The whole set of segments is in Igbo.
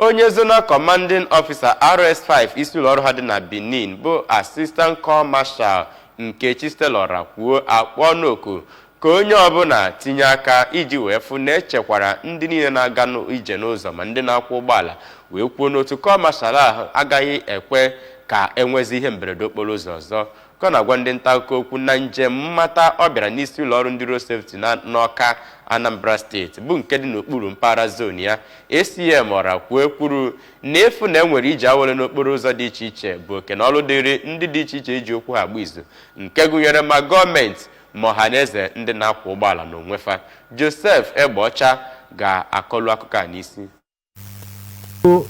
Onye Zonal Commanding Officer RS5 isi ụlọọrụ ha dị na Benin bụ Assistant Corps Marshal Nkechi Stella Orakwuo akpọọ n'oku ka onye ọbụla tinye aka iji wee fụ na echekwara ndị niile na-aga ije n'ụzọ ma ndị na-akwọ ụgbọala, wee kwuo n'otu Corps Marshal ahụ agaghị ekwe ka enwezi ihe mberede okporo ụzọ ọzọ. Ka ọ na-agwa ndị nta akụkọ okwu na njem mmata ọ bịara n'isi ụlọọrụ ndị Road Safety na n'Ọka, Anambra Steeti, bụ nke dị n'okpuru mpaghara zone ya, ACM Orakwue kwuru na efu na enwere ije awele n'okporo ụzọ dị iche iche bụ oke na ọrụ dịrị ndị dị iche iche iji okwu ha agba izu, nke gụnyere ma gọọmenti ma ọha na eze ndị na-akwọ ụgbọala n'onwefa. Joseph Egbeọcha ga-akọlu akụkọ a n'isi.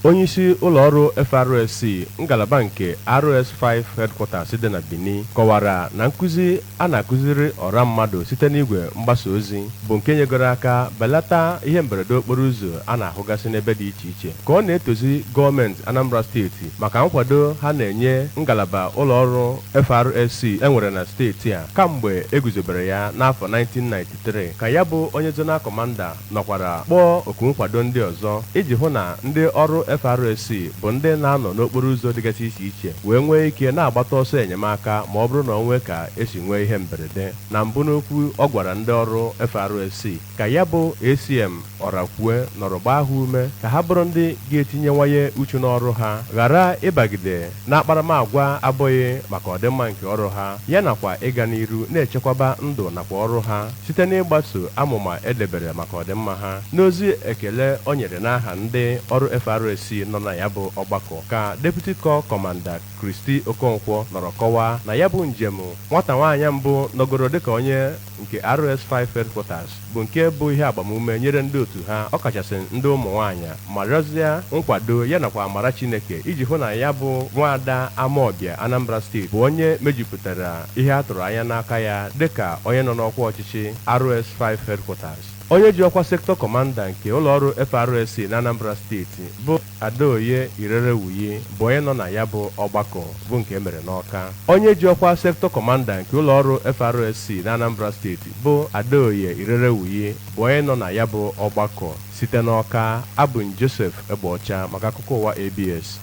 Onyeisi ụlọọrụ FRSC ngalaba nke RS5 Headquarters dị na Benin kọwara na nkụzi a na-akụziri ọra mmadụ site n'igwe mgbasa ozi bụ nke nyegoro aka belata ihe mberede okporo ụzọ a na-ahụgasị n'ebe dị iche iche. Ka ọ na-etozi gọọmenti Anambra Steeti maka nkwado ha na-enye ngalaba ụlọọrụ FRSC enwere na steeti a kamgbe eguzobere ya n'afọ 1993, ka ya bụ onye Zonal Commander nọkwara kpọọ oku nkwado ndị ọzọ iji hụ na ndị ọrụ FRSC bụ ndị na-anọ n'okporo ụzọ dịgasị iche iche wee nwee ike na-agbata ọsọ enyemaka ma ọ bụrụ na ọ nwee ka esi nwee ihe mberede. Na mbụ n'okwu ọ gwara ndị ọrụ FRSC, ka ya bụ ACM Ọrakwue nọrọ gbaa ha ume ka ha bụrụ ndị ga-etinyewanye uchu n'ọrụ ha, ghara ịbagide na akparamagwa abụghị maka ọdịmma nke ọrụ ha, ya nakwa ịga n'iru na-echekwaba ndụ nakwa ọrụ ha site n'ịgbaso amụma edebere maka ọdịmma ha. N'ozi ekele o nyere n'aha ndị ọrụ FRSC nọ na ya bụ ọgbakọ, ka Deputy Corps Commander Christy Okonkwo nọrọ kọwaa na ya bụ njem nwata nwaanyị mbụ nọgoro dịka onye nke RS5 Headquarters bụ nke bụ ihe agbamume nyere ndị otu ha, ọkachasị ndị ụmụ nwaanyị, ma rịọzie nkwado ya nakwa amara Chineke iji hụ na ya bụ nwaada Amaọbịa Anambra Steeti bụ onye mejupụtara ihe a tụrụ anya n'aka ya dịka onye nọ n'ọkwa ọchịchị RS5 Headquarters. Onye ji ọkwa Sector Commander nke ụlọọrụ FRSC na Anambra Steeti bụ Adaoye Irerewuyi bụ onye nọ na ya bụ ọgbakọ bụ nke emere n'Ọka. Onye ji ọkwa Sector Commander nke ụlọọrụ FRSC na Anambra Steeti bụ Adaoye Irerewuyi bụ onye nọ na ya bụ ọgbakọ. Site n'Ọka, abụ m Joseph Egbeọcha maka akụkọ ụwa ABS.